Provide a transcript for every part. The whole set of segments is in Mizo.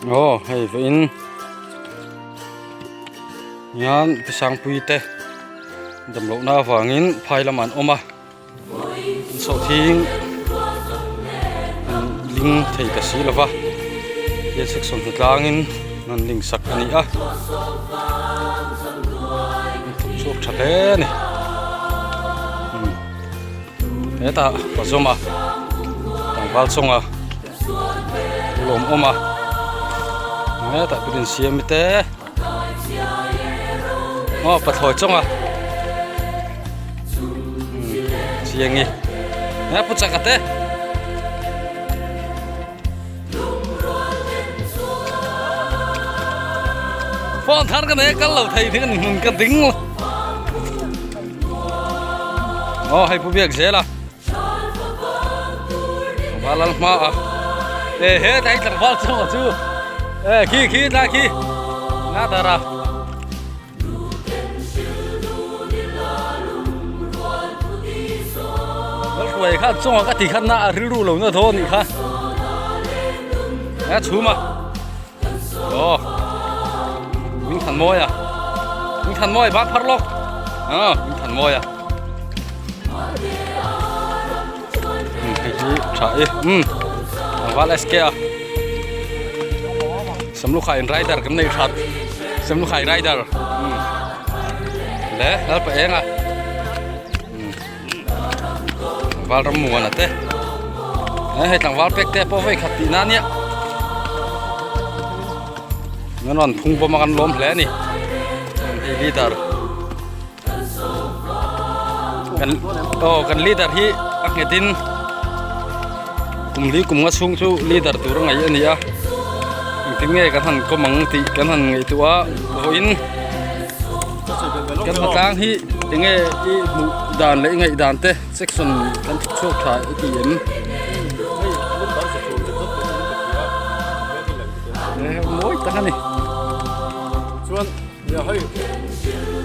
Aw hei vawiin hian Pisangpui te damlohna avangin phai lamah an awm a an sawhthing an ling thei ta si lova hian section hnatlangin an ling sak a ni a an thawk chhuak tha hle a ni hetah pazawma tlangval chawnga. Lawm awm a hetah pawh in siam te aw pathlawi chawnga chiangi he pu chaka te phone thar ka nei kal lo thei thing ani hmun ka ding lo aw hei pu biak zel a. Tlangval lal hma a e he tlai tlangval chungah chu e khi khi tlai khi nga dar a Lalhruai kha chungah ka ti khan na a rilru lo na thaw anih kha a chhum a aw min than mawi a min than mawi ban phar lawk a min than mawi a hei hi tha e um tlangval SK a Samlukhai in rider kan nei that Samlukhai rider um le lalpa eng a um tlangval ram muan a te hei tlangval pek te pawh vei khat tih na nia an rawn phung bawm a kan lawm hle a ni hei leader Kan aw kan leader hi a nghetin kum li kum nga chhung chu leader tur a ngaih a ni a engtin nge kan han kawm ang tih kan han ngaihtuah a vawiin kan hmatlang hi enge i hmuh dan leh i ngaih dan te section kan thawk chhuak tha i ti em mawi tak a ni. Chuan Nia hei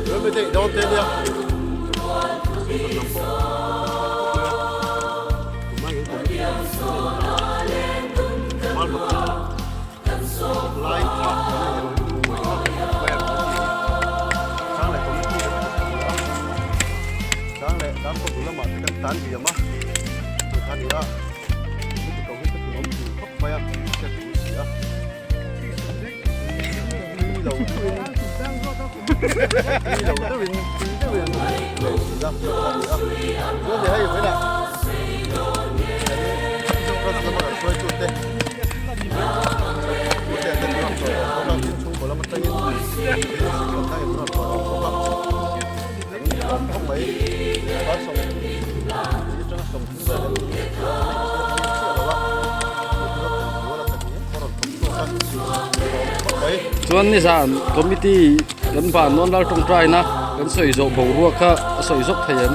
rem i dawn te nia Chuan nizan committee kan ban nawn lal tawngtai na kan sawi zawh boruak kha a sawi zawk thei em?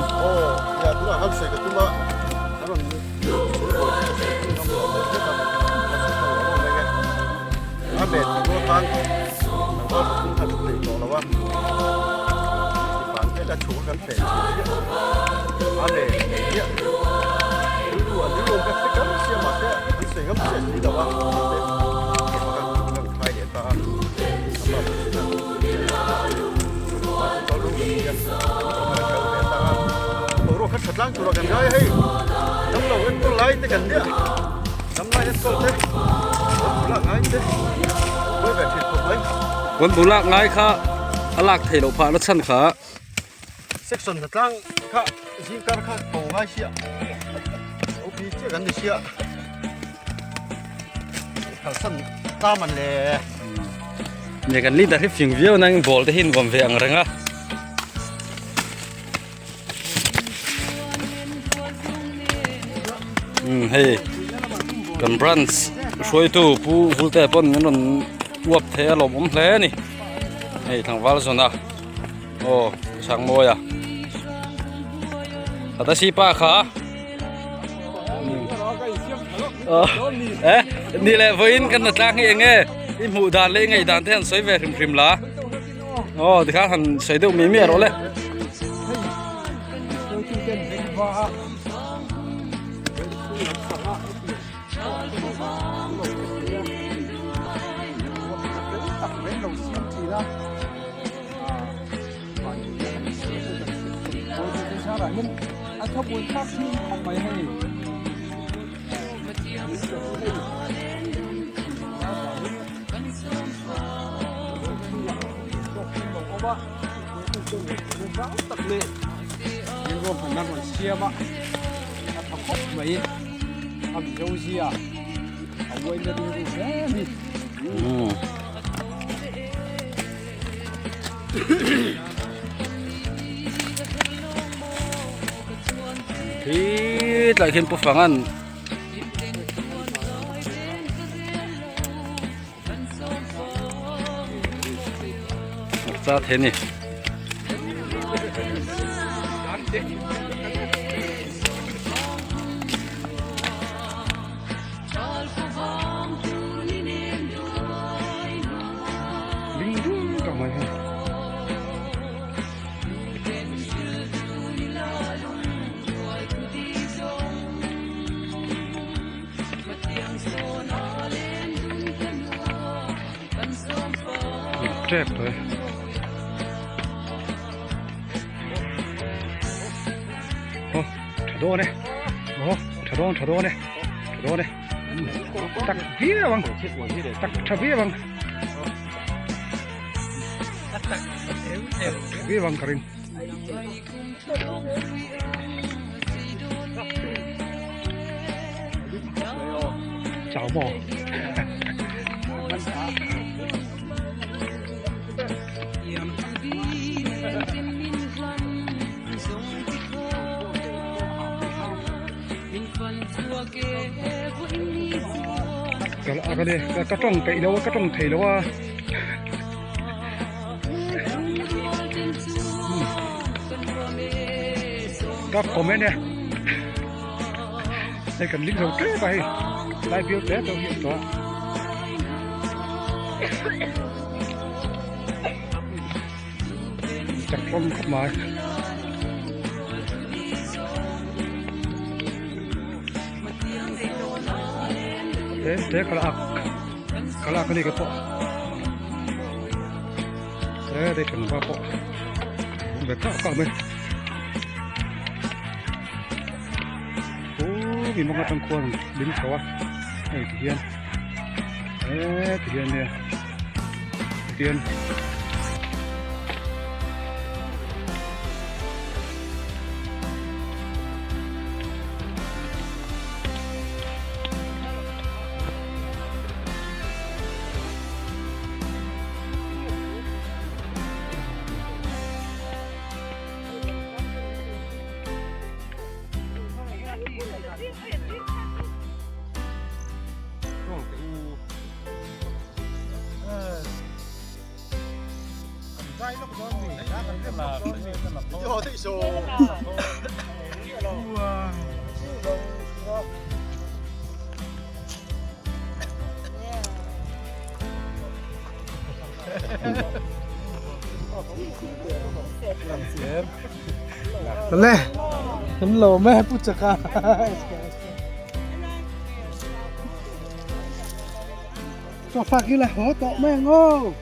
Kan bu lak ngai kha a lak theih loh phah na chhan kha. Section hna tlang kha zingkar kha ko ngai sia OP chiah kan ni sia kalsan ta man le Ne kan leader hi fing viau nang ball te hi nuam ve ang reng a. Hei kan branch hruaitu pu Vulte pawn min rawn uap thei a lawmawm hle a ni hei tlangval zawn a. Aw Sangmawia Tata si pa kha eh ni le vawiin kan na tlang hi enge i hmuh dan leh i ngaih dan te han sawi ve hrim hrim la aw tikhan han sawi deuh mi mi rawh le. buai thlak thin khawp mai hei. Tak leh ruahmanna rawn siam a a tha khawp mai a mizo zia a uai na rilru hle a ni. Khi tlai khian pu Fangan Hmarcha the ni. Tep tawh e. Aw tha dawn e aw tha dawn tha dawn e tha dawn e tak viau ang tak tha viau ang tak tha viau ang ka ring. Chào maw. Ka tawng peih lo a ka tawng thei lo a. Ka comment e hei kan ling zo tep a hei lai bial te te hi awm tawh a. Chak hlawm khawp mai. Te te kala ak kala ak ani ke pawh. Te te than pa pawh awm ve kah kah mai. Aw mi mawng atang khuan lim chho a hei ti hian e ti hian nia ti hian. Le kan lo me pu chaka cho phak hi là hó tọ mẹ ngô.